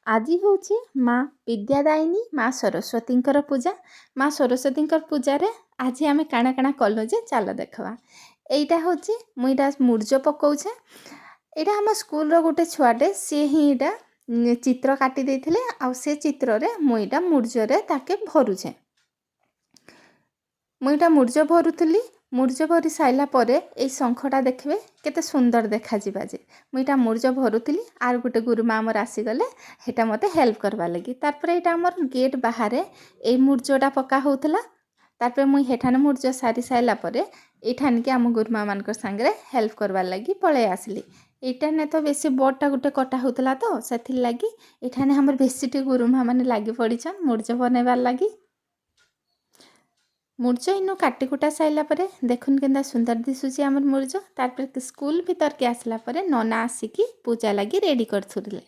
ଆଜି ହେଉଛି ମା ବିଦ୍ୟାଦାୟିନୀ ମା ସରସ୍ୱତୀଙ୍କର ପୂଜା। ମା ସରସ୍ୱତୀଙ୍କର ପୂଜାରେ ଆଜି ଆମେ କାଣା କାଣା କଲୁ ଯେ ଚାଲ ଦେଖବା। ଏଇଟା ହେଉଛି ମୁଁ ଏଇଟା ମୁର୍ଜ ପକଉଛେ। ଏଇଟା ଆମ ସ୍କୁଲର ଗୋଟେ ଛୁଆଟେ, ସିଏ ହିଁ ଏଇଟା ଚିତ୍ର କାଟି ଦେଇଥିଲେ ଆଉ ସେ ଚିତ୍ରରେ ମୁଁ ଏଇଟା ମୁର୍ଜରେ ତାକେ ଭରୁଛେ। ମୁଁ ଏଇଟା ମୁର୍ଜ ଭରୁଥିଲି। ମୁର୍ଜ ଭରି ସାରିଲା ପରେ ଏଇ ଶଙ୍ଖଟା ଦେଖିବେ, କେତେ ସୁନ୍ଦର ଦେଖାଯିବା ଯେ। ମୁଁ ଏଇଟା ମୁର୍ଜ ଭରୁଥିଲି ଆର୍ ଗୋଟେ ଗୁରୁମା ଆମର ଆସିଗଲେ ସେଇଟା ମୋତେ ହେଲ୍ପ କରବାର୍ ଲାଗି। ତାରପରେ ଏଇଟା ଆମର ଗେଟ୍ ବାହାରେ ଏଇ ମୁର୍ଜଟା ପକା ହେଉଥିଲା। ତାରପରେ ମୁଇଁ ହେଠାନେ ମୁର୍ଜ ସାରି ସାରିଲା ପରେ ଏଇଠାନିକି ଆମ ଗୁରୁମା ମାନଙ୍କର ସାଙ୍ଗରେ ହେଲ୍ପ କରବାର୍ ଲାଗି ପଳେଇ ଆସିଲି। ଏଇଟାନେ ତ ବେଶୀ ବଡ଼ଟା ଗୋଟେ କଟା ହେଉଥିଲା, ତ ସେଥିର୍ଲାଗି ଏଠାନେ ଆମର ବେଶୀ ଟିକେ ଗୁରୁମା ମାନେ ଲାଗି ପଡ଼ିଛନ୍ ମୁର୍ଜ ବନେଇବାର୍ ଲାଗି। ମୁର୍ଜ ଇନୁ କାଟି କୁଟା ସାରିଲା ପରେ ଦେଖୁନ୍ କେନ୍ତା ସୁନ୍ଦର ଦିଶୁଛି ଆମର ମୁର୍ଜ। ତାରପରେ ସ୍କୁଲ ଭିତରକେ ଆସିଲା ପରେ ନନା ଆସିକି ପୂଜା ଲାଗି ରେଡ଼ି କରୁଥିଲେ।